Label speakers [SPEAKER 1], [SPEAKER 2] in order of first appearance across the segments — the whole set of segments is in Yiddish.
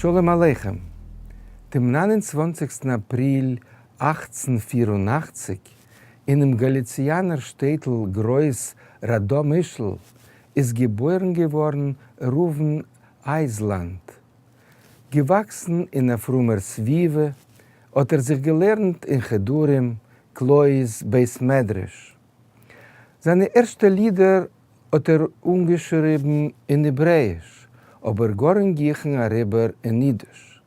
[SPEAKER 1] שלום עליכם! דעם 29 סטן אפריל 1884, אינעם גאליציאנער שטעטל גרויס ראדאמישל, איז געבוירן געווארן ראובן אייזלאנד. געוואקסן אין א פרומער סביבה, האט ער זיך געלערנט אין חדרים, קלויז, בית מדרש. זיינע ערשטע לידער האט ער אנגעשריבן אין העברעאיש, אבער גאר אין גיכן אריבער אין אידיש.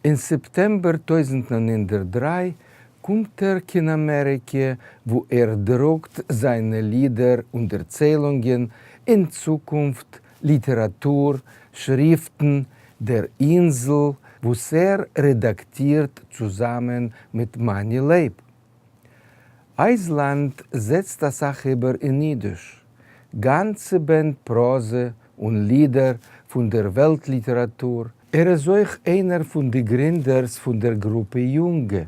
[SPEAKER 1] אין סעפטעמבער 1903 קומט ער קיין אמעריקע וואו ער דרוקט זיינע לידער און דערציילונגען אין צוקונפט, ליטעראטור, שריפטן, דער אינזל, וואס ער רעדאקטירט צוזאמען מיט מאני לייב. אייזלאנד זעצט אסאך איבער אין אידיש, גאנצע בענד פראזע און לידער פון דער וועלט ליטעראטור. ער איז אויך איינער פון די גרינדערס פון דער גרופע יונגע.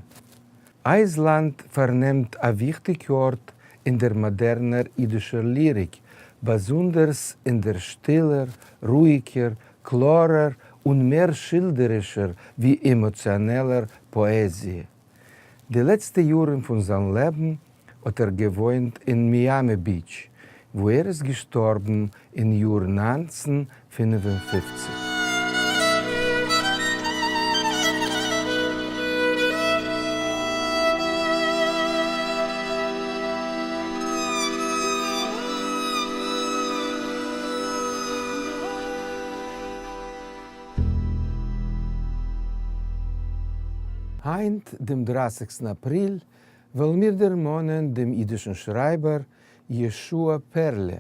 [SPEAKER 1] אייזלאנד פארנעמט א וויכטיג ארט אין דער מאדערנער אידישער ליריק, באזונדערס אין דער שטילער, רואיגער, קלארער און מער שילדערישער ווי עמאציאנעלער פאעזיע. די לעצטע יארן פון זיין לעבן האט ער געוואוינט אין מיאמי ביטש, וואו ער איז געשטארבן אין יאר 1955. היינט דעם דרייסיגסטן אפריל וועלן מיר דערמאנען דעם אידישן שרייבער ישוע פערלע.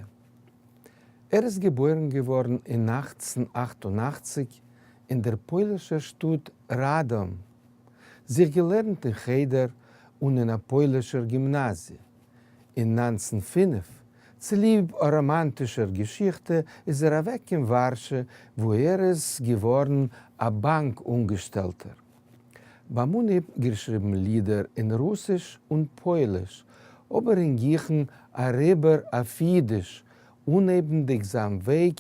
[SPEAKER 1] ער איז געבוירן געווארן אין 1888 אין דער פוילישער שטאט ראדאם, זיך געלערנט אין חדר און אין א פוילישער גימנאזיע. אין 1905, צוליב א ראמאנטישער געשיכטע, איז ער אוועק קיין ווארשע וואו ער איז געווארן א באנק אנגעשטעלטער. ביים אנהייב געשריבן לידער אין רוסיש און פויליש, אבער אין גיכן אריבער אויף אידיש, אנהייבנדיג זיין וועג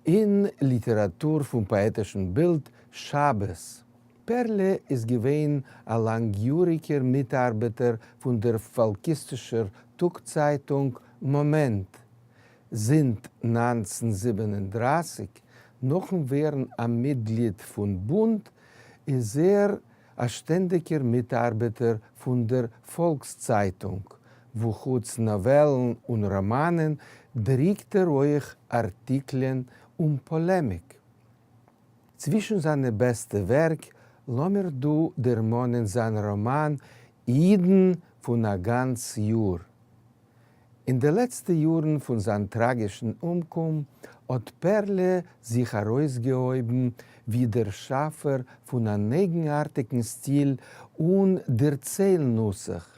[SPEAKER 1] אין ליטעראטור פון פאעטישן בילד שבת. פערלע איז געווען א לאנגיאריגער מיטארבעטער פון דער פאלקיסטישער טאג-צייטונג מאמענט. זינט 1937, נאכן ווערן א מיטגליד פון בונד, איז ער א שטענדיגער מיטארבעטער פון דער פאלקס-צייטונג, וואו חוץ נאוועלן און ראמאנען דריקט ער אויך ארטיקלען און פאלעמיק. צווישן זיינע בעסטע ווערק לאמיר דא דערמאנען זיין ראמאן אידן פון א גאנץ יאר. אין די לעצטע יארן פון זיין טראגישן אומקום האט פערלע זיך ארויסגעהויבן ווי דער שאפער פון אן אייגנארטיגן סטיל און דערצייל-נוסח.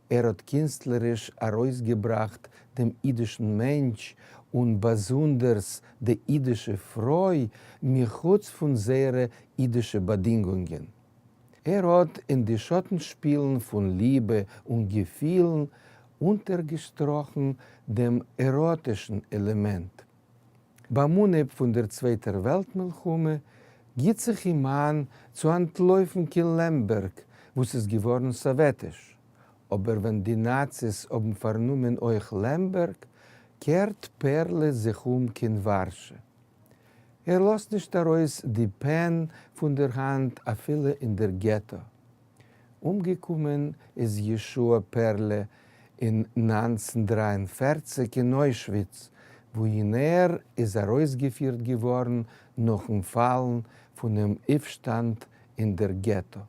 [SPEAKER 1] ער האט קינסטלעריש ארויסגעבראכט דעם אידישן מענטש און באזונדערס די אידישע פרוי מחוץ פון זייערע אידישע באדינגונגען. ער האט אין די שאטנשפילן פון ליבע און געפילן אונטערגעשטראכן דעם עראטישן עלעמענט. ביים אנהייב פון דער צווייטער וועלט מלחמה גיט זיך אים איין צו אנטלויפן קיין לעמבערג וואס איז געווארן סאוועטיש, אבער ווען די נאציס האבן פארנומען אויך לעמבערג קערט פערלע זיך אום קיין ווארשע. ער לאזט נישט ארויס די פען פון דער האנט אפילו אין דער געטא. אומגעקומען איז ישוע פערלע אין 1943 אין אוישוויץ, וואוהין ער איז ארויסגעפירט געווארן נאכן פאלן פונעם אויפשטאנד אין דער געטא.